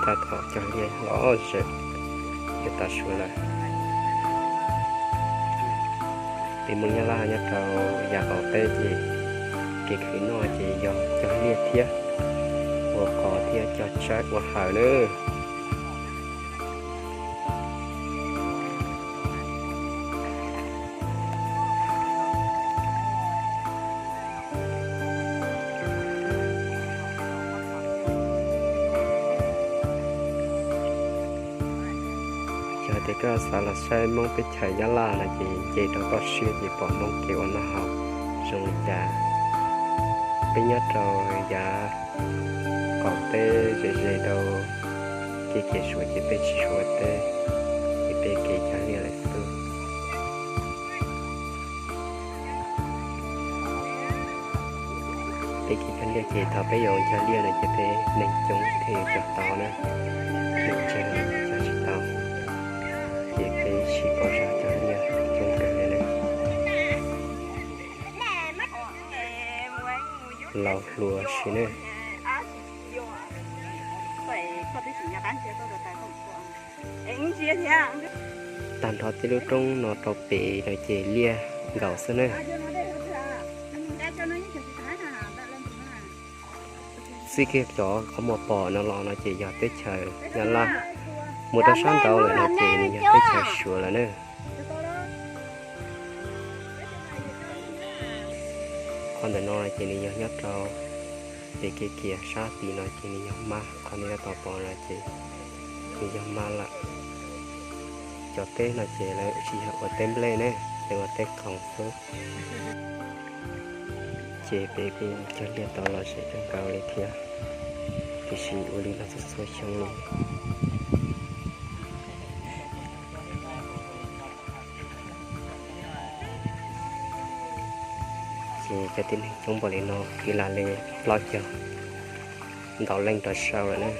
Tab tom cog liaj los zem, yog tas suav lawm. Peb Hmoob Nyab Laj nyob rau yav qaum teb ces kev khwv noj ces yog cog liaj thiab, ua qos thiab cog tsawb ua hawm na. Yog tias koj xav los saib Hmoob teb chaws Nyab Laj no ces nce rau toj siab ces pom Hmoob kev ua noj haus zoo li cas. Peb nyob rau yav qaum teb ze ze rau kev kiag suav ces peb tsis suav teb, ces peb kev cog liaj lawm xwb. Peb kev cog liaj ces thaum peb yuav cog liaj no ces peb neeg coob thiaj yuav cog tau na, neeg tsawg cog tsis tau, ces peb sib pauj zog cog liaj coob kawg li na. Laus hluas si ne. Tag nrho tej lub roob no rau pem no ces liaj nkaus xwb na. Txij kiag cov qhov muag pom no los no ces yog teb chaws Nyab Laj, mus rau sab nraud lawm no ces nws yog teb chaws Suav lawm na. Qhov ntawm no ces nws yog nyob rau pem kiag kiag sab tid no ces nws yog Mab, qhov nej tab tom pom no ces nws yog Mab lawm. Cov teb no ces lawv tsis yog ua teb nplej ne, lawv ua teb khoom xwb. Ces peb kuj cog liaj tau los zem kawg nkaus li thiab, tiam sis ua li no txhua txhua xyoo li. Ces cov tib neeg coob npaum li no kwv lam li plaub caug ntau leej rau saud lawm na.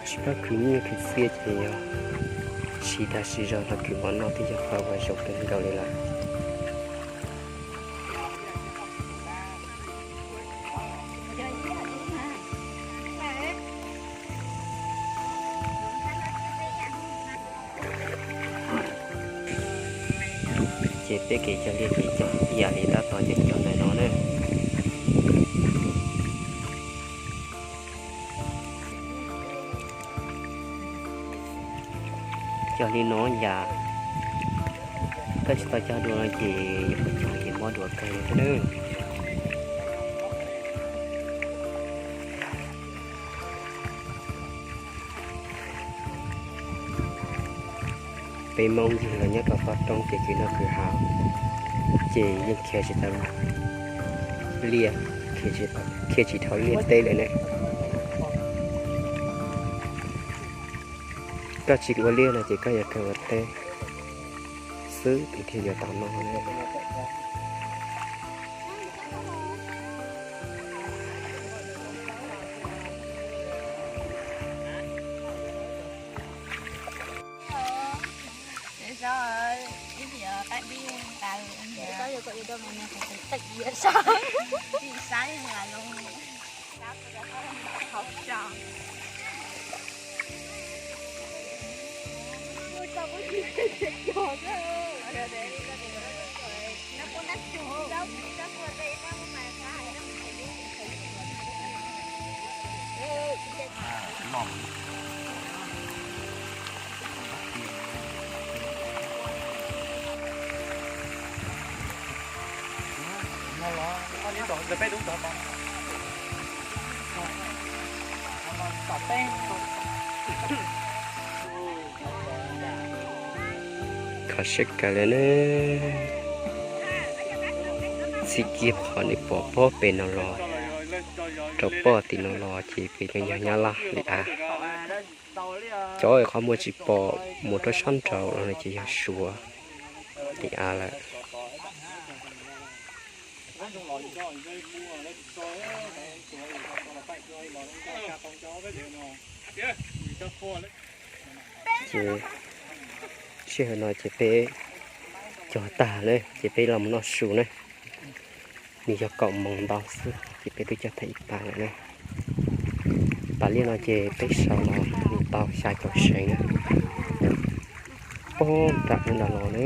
Tsis paub khwv nyiaj khwv txiaj ces yog siv dag siv zog los khwv mov noj twb yog qhov uas zoo kawg nkaus li lawm. Ces peb kev cog liaj ces cog ib yam li tab tom cog cog ntawm no na. Cog li no yam, koj tsis tau cog dua no ces yog cog ces mob dua kawg li thiab nawb. Peb Hmoob yug los nyob rau toj roob ces khwv noj khwv haus ces yeej khiav tsis tau liaj, khiav tsis dhau liaj teb lawm ne. Koj tsis ua liaj no ces koj yuav kawg ua teb xwb es thiaj yuav tau noj. Kho siab kawg li ne. Txij kiag qhov nej pom pob pem no los rau pob tim no los ces pem no yog Nyab Laj li av. Cov qhov muag tsis pom mus rau sab nraud los no ces yog Suav li av lawm. Ces Sij hawm no ces peb cog tag na ces peb los mus noj su na. Nws yog kaum moos ntau xwb ces peb twb cog tag ib pas lawm na. Pas liaj no ces peb sau los nws tau xya caum seev na. Ob nram ub nram los na.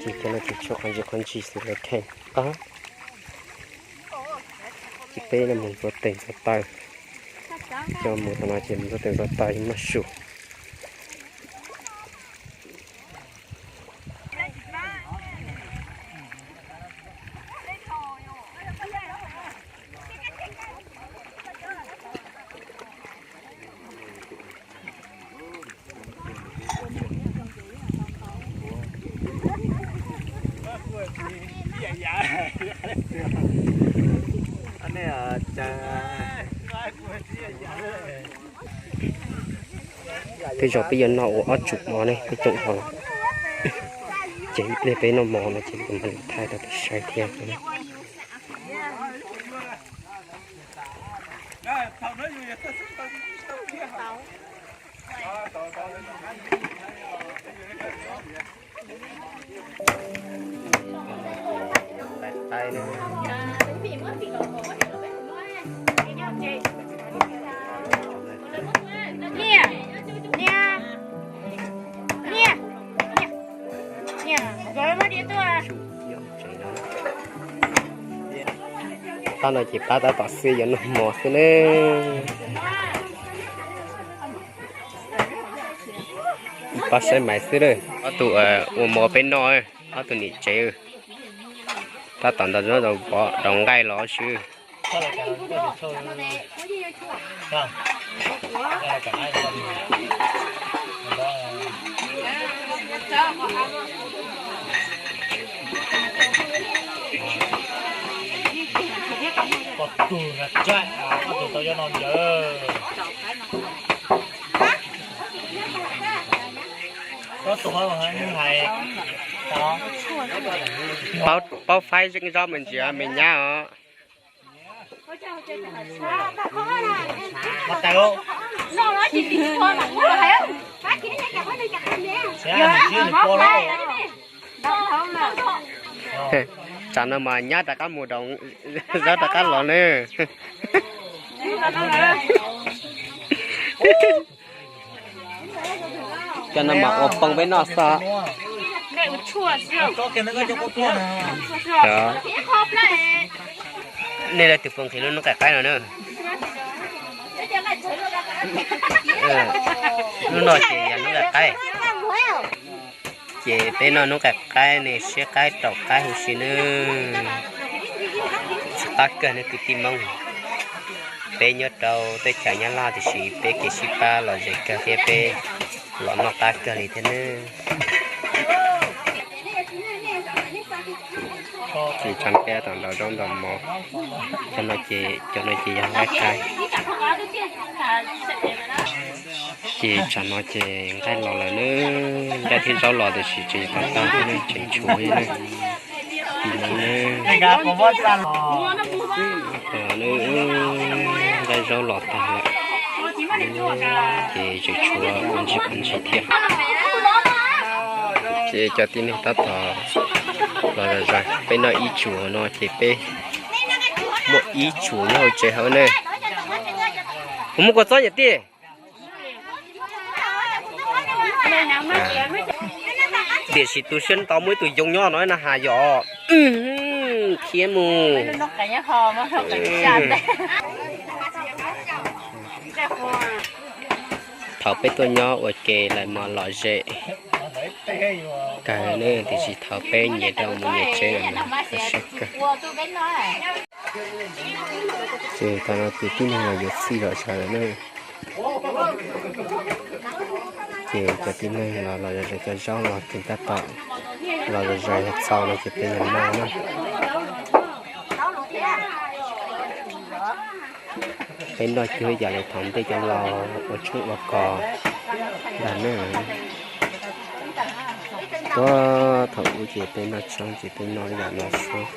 Ces cov no ces tshuav qhov ntsis qhov ntsis xwb lawv kheej qab. Ces peb no mus ntxuav tes ntxuav taw, coj mus tau no ces mus ntxuav tes ntxuav taw noj su. Tej zaum peb yuav noj ua ob tsum mov ne, peb coom dhau los. Ces ib pliag peb noj mov no ces kuv mam li thaij rau peb saib thiab. Qab no ces pab tab tom xwb yuav noj mov xwb ne. Pab saib maiv xwb na. Ob tug ua mov peb noj, ob tug niam tsev tab tom ntaus zaub ntaus pov rau nqaij los sub. Koj tug na, koj tug tau cov no ntawd. Paub faib zeej zog me ntsis me nyab os. Tsam no mas nyab rov qab mus rau zab rov qab los ne. Cov no mas ua poob peb noj xwb. Nej leej twg puas nqhis lub noob qes qaib no na? Lub no ces yog noob qes qaib. Ces peb noj noob qes qaib ne, siab qaib rau qaib huv si nawb. Tsis qab kawg ne kwv tij Hmoob. Peb nyob rau teb chaws Nyab Laj tiam sis peb kev sib pab lom zem kawg thiab peb los noj qab kawg li thiab nawb. Ces tsam peb tau ntaus zaub ntaus mov, cov no ces, cov no ces yog nqaij qaib. Ces tsam no ces nqaij los lawm nawb, nqaij thiab zaub los tiam sis tseem tag tag thiab ne, tseem tshuav thiab ne. Tim no ne, nqaij zaub los tag lawm, ces tseem tshuav ua ntsis ua ntsis thiab. Ces cov tib neeg tab tom los zom zaws, peb noj ib tsum no ces peb muaj ib tsum nyob hauv tsev hauv ne. Kuv muab kua txob yam tij. Tiam sis tu siab ntau muaj ib tug yoo nyob no na has yom. Khiav mus. Thaum peb tuaj nyob ua ke lawm mas lom zem kawg ne, tiam sis thaum peb nyias rau mus nyias tsev lawm mas siab kawg. Ces thaum no ces tib neeg los yuav txij zom zaws lawm na. Ces cov tib neeg los los zom zaws cov zaub los ces tab tom los zom zaws txaus no ces peb yuav noj na. Peb noj cuag ib yam li thaum ntej cov laus ua tshoob ua kos ntag na. Puag thaum ub ces peb noj tshoob ces peb noj ib yam no xwb.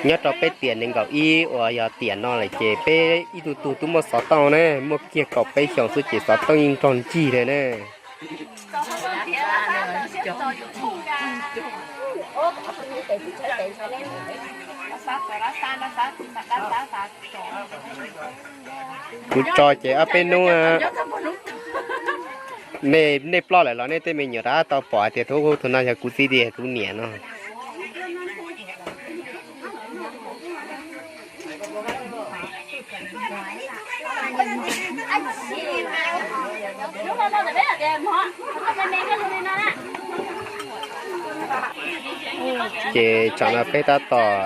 Nyob rau peb tiam nees nkaum ib uas yog tiam no lawm ces peb ib tug tug twb muaj xov tooj ne, muaj kiag kaum peb xyoos xwb ces xov tooj yeej nrog ncig li ne. Kuv tso ces ob peb hnub nej, nej ploj lawm los nej tej me nyuam rov qab tau pom hais tias tus, tus no yog kuv txiv tiag tus niam no. Ces tsam no peb tab tom,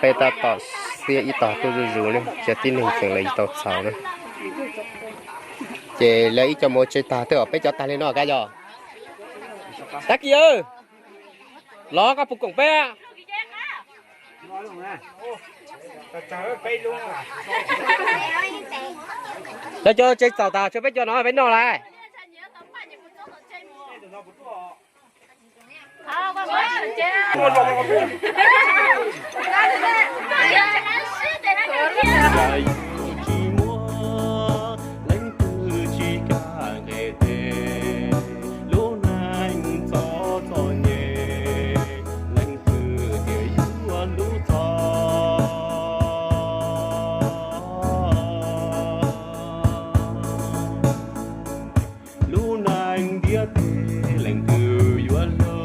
peb tab tom xiab ib tog tuaj zuj zus ne, cov tib neeg tseem los tsis tau txhaum na. Ces lawv ib co mus ua tsev tag twb, peb cov tag li no kab yog. Tag kis, los koj puas koom peb? Cov cov tsev txaus tas tshuav peb cov no peb noj lawm. Tsis muaj leej twg tsis kam nqes tes, lub neej txom txom nyem, leej twg tias yuav lub txoj. Lub neej ntiaj teb leej twg yuav hlub.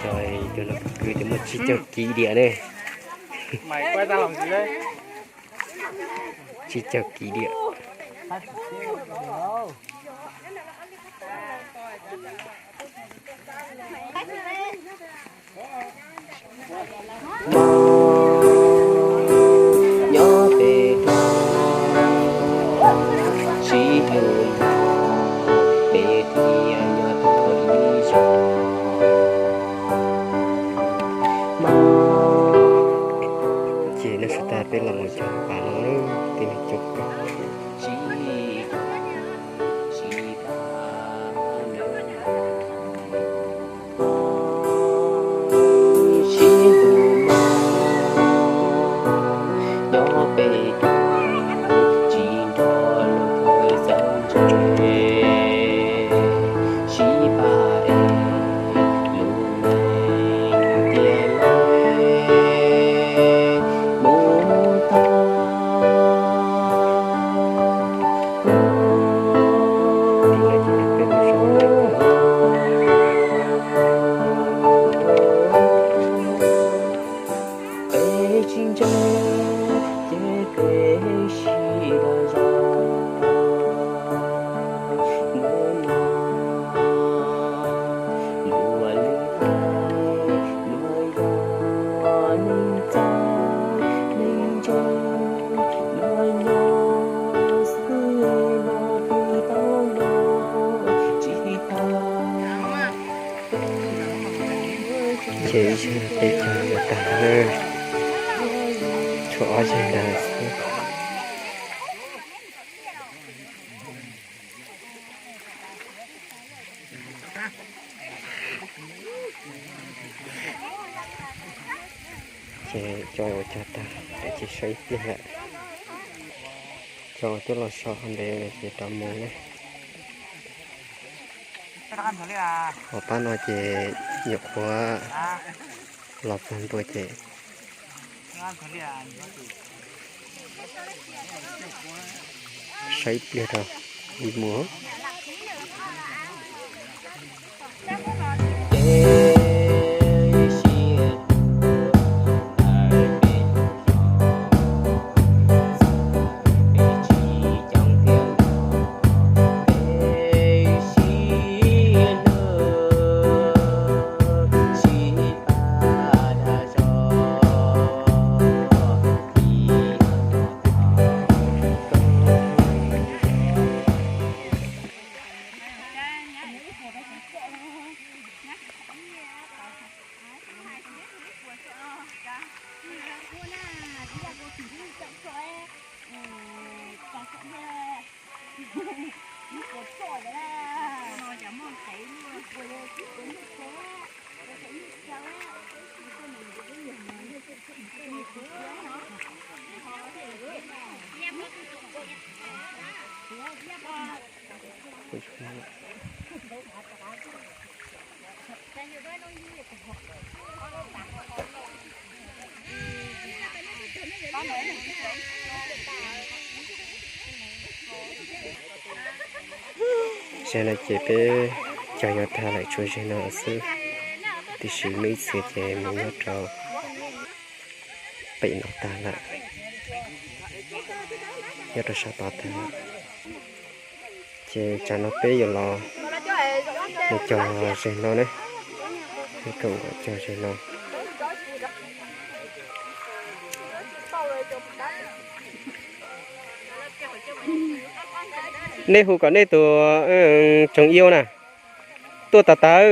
Cov no kwv tij muaj tsib caug kis diam ne. Tsib caug kis diam. Nyob pem roob sib hlub, peb thiaj nyob tau ib zaug. Ces nej sawv daws peb los mus cog pas no, tij laug Coob Kawg. Sib hlub mas nyob pem roob, tsis nrog luag pw txawv ntse. Sib pab es lub neej tiag lawm mus tau. Peb tsis ntseeg ces peb sib dag zog. Hnub no luag lwm tais, luag yog neeg txawj neeg ntse, luag nyob xwb los pw tau los tsis tag. Ces ib zaug peb cog yuav tag na, tshuav ob zaug ntawd xwb. Ces cov uas cog tag ces saib ib pliag lawm. Cov uas twb los so qhov ntev lawm ces rov mus na. Hauv pab no ces nyuam qhuav los txog ntua ces saib ib pliag rau ib mus. Zaum no ces peb cog yuav tag lawm, tshuav zaum no xwb, tiam sis muaj ib txhia ces mus nyob rau pem no tag lawm, nyob rau sab tod tag lawm. Ces tsam no peb yuav los mus cog zaum no ne, peb yuav cog zaum no. Nej hu kom nej tus tsoom iau na tuaj tag tag.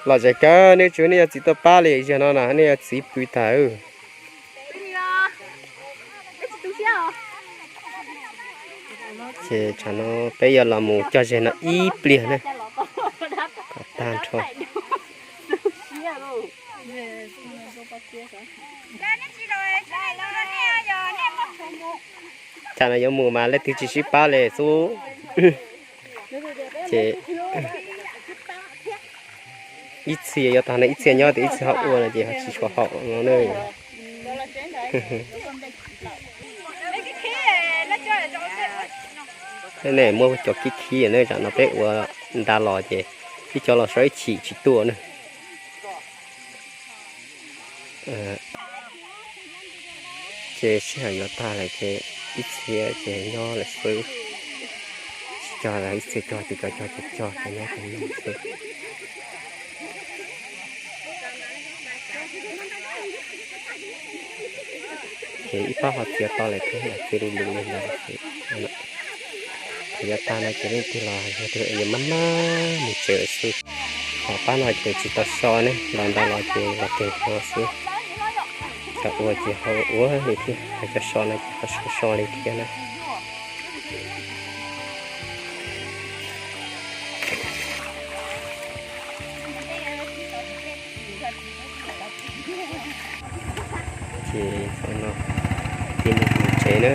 Los tsev kawg, nej tsis hu nej yuav txiv tuaj pab li, zaum no na nej yuav txiv pw tag. Ces tsam no peb yuav los mus cog zaum no ib pliag ne, kom tag nrho. Tsam no yuav mus mas leej twg tsis sib pab li xwb. Ces ib txhia yuav tag no ib txhia nyob tias ib txhia ho ua no ces ho tsis tshua haum no ne. Nej muab cov khib khib ne, tsam no peb ua nta los ces ib co los so ib chim tsis tuaj ne. Ces sij hawm yuav tag lawm ces ib txhia ces nyob lawm xwb. Tsis cog, ib txhia cog ces cov cog ces cog, cov nyob ces nyob xwb. Ces ib pab ho txiav tau lawm thiab, txiav lus lus li ntawd xwb. Ces yuav tag no ces leej twg los yog tias yuav maj maj mus tsev lawm xwb. Ho pab no ces tsis tau so ne, los ntawd los ces los keg no xwb. Cov ua ces ho ua li thiab, ho cov so no ces ho so so li thiab na. Ces no tig mus tsev na.